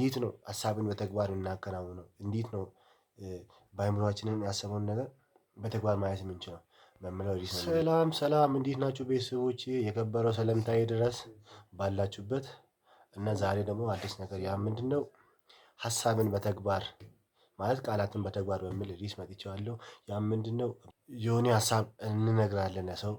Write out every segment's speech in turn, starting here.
እንዴት ነው ሀሳብን በተግባር የምናከናውነው? እንዴት ነው በአእምሮአችንን ያሰበውን ነገር በተግባር ማየት የምንችለው? በሚለው ሰላም ሰላም፣ እንዴት ናችሁ ቤተሰቦቼ? የከበረው ሰላምታዬ ድረስ ባላችሁበት። እና ዛሬ ደግሞ አዲስ ነገር፣ ያ ምንድነው? ሀሳብን በተግባር ማለት ቃላትን በተግባር በሚል ርዕስ መጥቻለሁ። ያ ምንድነው? የሆነ ሀሳብ እንነግራለን፣ ሰው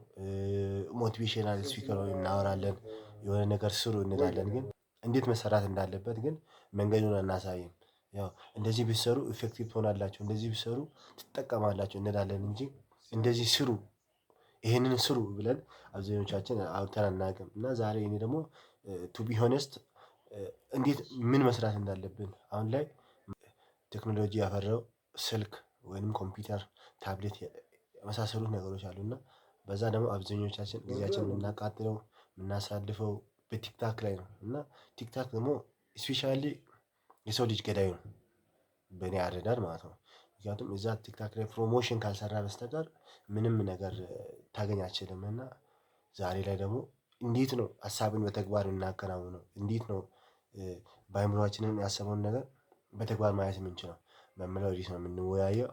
motivational speaker እናወራለን፣ የሆነ ነገር ስሩ እንላለን፣ ግን እንዴት መሰራት እንዳለበት ግን መንገዱን አናሳይም። ያው እንደዚህ ቢሰሩ effective ትሆናላችሁ፣ እንደዚህ ቢሰሩ ትጠቀማላችሁ እንላለን እንጂ እንደዚህ ስሩ፣ ይሄንን ስሩ ብለን አብዛኞቻችን አውጥተን አናውቅም። እና ዛሬ እኔ ደግሞ to be honest እንዴት ምን መስራት እንዳለብን፣ አሁን ላይ ቴክኖሎጂ ያፈራው ስልክ ወይንም ኮምፒውተር፣ ታብሌት የመሳሰሉት ነገሮች አሉ። እና በዛ ደግሞ አብዛኞቻችን ጊዜያችንን የምናቃጥለው፣ የምናሳልፈው በ TikTok ላይ ነው። እና TikTok ደግሞ especially የሰው ልጅ ገዳይ ነው በእኔ አረዳድ ማለት ነው። ምክንያቱም እዛ TikTok ላይ promotion ካልሰራ በስተቀር ምንም ነገር ታገኝ አትችልም። እና ዛሬ ላይ ደግሞ እንዴት ነው ሀሳብን በተግባር የምናከናውነው? እንዴት ነው በአእምሮአችንን ያሰበውን ነገር በተግባር ማየት የምንችለው? በሚለው ርዕስ ነው የምንወያየው።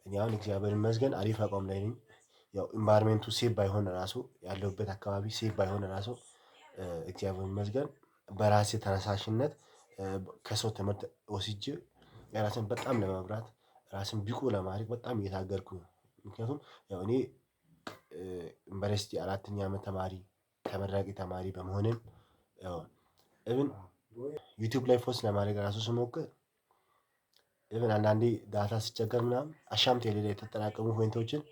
እኔ አሁን እግዚአብሔር ይመስገን አሪፍ አቋም ላይ ነኝ። ያው environment ኡ safe ባይሆን ራሱ፣ ያለሁበት አካባቢ safe ባይሆን ራሱ፣ እግዚአብሔር ይመስገን በራሴ ተነሳሽነት ከሰው ትምህርት ወስጄ ራሴን በጣም ለመምራት፣ ራስን ብቁ ለማድረግ በጣም እየታገልኩ ነው። ምክንያቱም ያው እኔ ዩኒቨርሲቲ አራተኛ አመት ተማሪ፣ ተመራቂ ተማሪ በመሆኔም፣ ያው even YouTube ላይ post ለማድረግ ራሱ ስሞክር፣ even አንዳንዴ data ሲቸገር ምናምን አሻም ቴሌ ላይ የተጠራቀሙ point ኦችን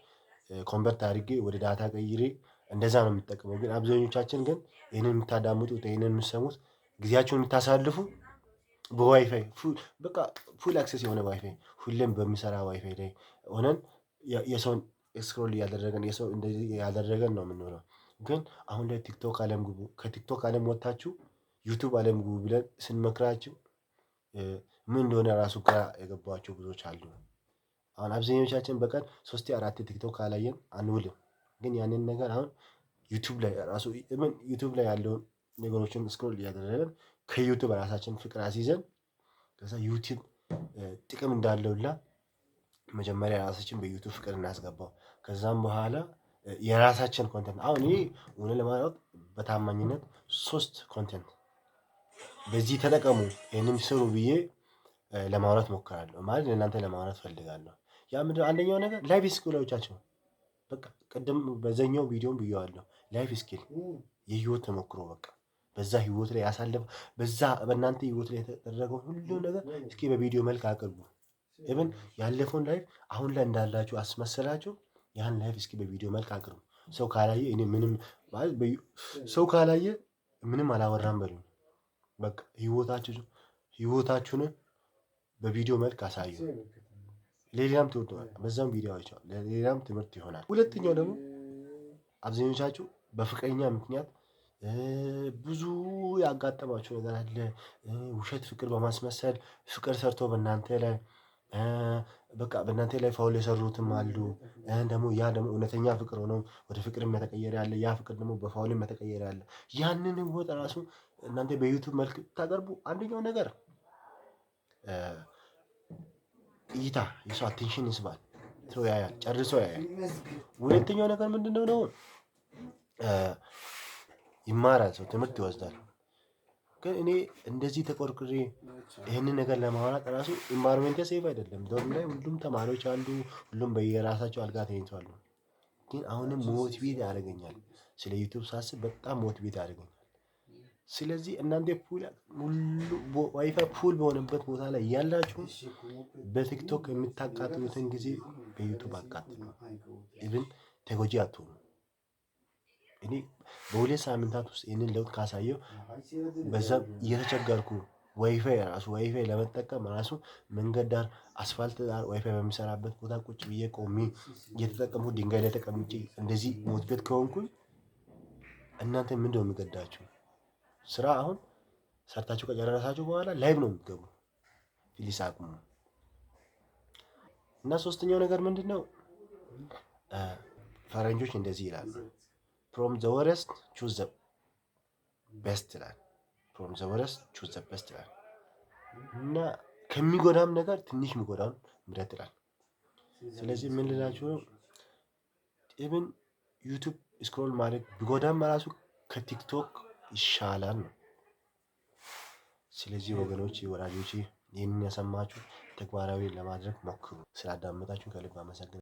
convert አድርጌ ወደ data ቀይሬ እንደዛ ነው የምጠቀመው። ግን አብዛኞቻችን ግን ይሄንን የምታዳምጡት፣ ይሄንን የምትሰሙት፣ ጊዜያችሁን የምታሳልፉ በዋይፋይ፣ በቃ full access የሆነ ዋይፋይ፣ ሁሌም በሚሰራ ዋይፋይ ላይ ሆነን የሰውን scroll እያደረገን፣ የሰው እንደዚህ እያደረገን ነው የምንውለው። ግን አሁን ላይ TikTok አለም ግቡ፣ ከ TikTok አለም ወጥታችሁ YouTube አለም ግቡ ብለን ስንመክራችሁ ምን እንደሆነ ራሱ ግራ የገባቸው ብዙዎች አሉ። አሁን አብዛኞቻችን በቀን ሶስቴ አራቴ TikTok ካላየን አንውልም። ግን ያንን ነገር አሁን YouTube ላይ ራሱ፣ ምን YouTube ላይ ያለውን ነገሮችን scroll እያደረግን ከ YouTube ራሳችን ፍቅር አስይዘን፣ ከዛ YouTube ጥቅም እንዳለውላ መጀመሪያ ራሳችን በ YouTube ፍቅር እናስገባው። ከዛም በኋላ የራሳችን content፣ አሁን ይሄ እውነት ለማውራት በታማኝነት ሶስት content በዚህ ተጠቀሙ፣ ይሄንን ስሩ ብዬ ለማውራት ሞክራለሁ፣ ማለት ለእናንተ ለማውራት ፈልጋለሁ። ያ ምንድነው? አንደኛው ነገር life skill ኦቻቸው፣ በቃ ቅድም በዛኛው ቪዲዮም ብዬዋለሁ። Life skill፣ የህይወት ተሞክሮ፣ በቃ በዛ ህይወት ላይ ያሳለፈ፣ በዛ በእናንተ ህይወት ላይ የተደረገውን ሁሉ ነገር እስኪ በቪዲዮ መልክ አቅርቡ። Even ያለፈውን life አሁን ላይ እንዳላችሁ አስመሰላችሁ ያን life እስኪ በቪዲዮ መልክ አቅርቡ። ሰው ካላየ እኔ ምንም ማለት፣ ሰው ካላየ ምንም አላወራም በሉኝ። በቃ ህይወታችሁን በቪዲዮ መልክ አሳዩ። ሌላም ትምህርት በዛም ቪዲዮ አይቼዋለሁ። ለሌላም ትምህርት ይሆናል። ሁለተኛው ደግሞ አብዛኞቻችሁ በፍቅረኛ ምክንያት ብዙ ያጋጠማችሁ ነገር አለ። ውሸት ፍቅር በማስመሰል ፍቅር ሰርቶ በእናንተ ላይ፣ በቃ በእናንተ ላይ foul የሰሩትም አሉ። ደግሞ ያ ደግሞ እውነተኛ ፍቅር ሆኖ ወደ ፍቅርም የተቀየረ ያለ፣ ያ ፍቅር ደግሞ በ foul ም የተቀየረ ያለ፣ ያንን ህይወት ራሱ እናንተ በ YouTube መልክ ብታቀርቡ አንደኛው ነገር እይታ፣ የሰው attention ይስባል። ሰው ያያል፣ ጨርሶ ያያል። ሁለተኛው ነገር ምንድነው ነው? ይማራል፣ ሰው ትምህርት ይወስዳል። ግን እኔ እንደዚህ ተቆርቁሬ ይህንን ነገር ለማውራት ራሱ environment safe አይደለም። Dorm ላይ ሁሉም ተማሪዎች አሉ፣ ሁሉም በየራሳቸው አልጋ ተኝተዋል። ግን አሁንም motivate ያደርገኛል። ስለ YouTube ሳስብ በጣም motivate ያደርገኛል። ስለዚህ እናንተ full ሁሉ WiFi full በሆነበት ቦታ ላይ ያላችሁ በ TikTok የምታቃጥሉትን ጊዜ በ YouTube አቃጥሉ። Even ተጎጂ አትሆኑ። እኔ በ2 ሳምንታት ውስጥ ይህንን ለውጥ ካሳየው፣ በዛ እየተቸገርኩ ዋይፋይ ራሱ፣ ዋይፋይ ለመጠቀም ራሱ መንገድ ዳር፣ አስፋልት ዳር ዋይፋይ በሚሰራበት ቦታ ቁጭ ብዬ፣ ቆሜ እየተጠቀምኩ፣ ድንጋይ ላይ ተቀምጬ እንደዚህ motivate ከሆንኩኝ እናንተ ምንድነው የሚገዳችሁ? ስራ አሁን ሰርታችሁ ከጨረሳችሁ በኋላ live ነው የምትገቡ። Please አቁሙ። እና ሶስተኛው ነገር ምንድነው? ፈረንጆች እንደዚህ ይላሉ፣ "From the worst choose the best" ይላል። "From the worst choose the best" ይላል። እና ከሚጎዳም ነገር ትንሽ የሚጎዳውን ምረጥ ይላል። ስለዚህ ምን ልላችሁ ነው? Even YouTube scroll ማድረግ ቢጎዳም ራሱ ከ TikTok ይሻላል ነው። ስለዚህ ወገኖቼ፣ ወዳጆቼ፣ ይህንን የሰማችሁ ተግባራዊ ለማድረግ ሞክሩ። ስላዳመጣችሁ ከልብ አመሰግናለሁ።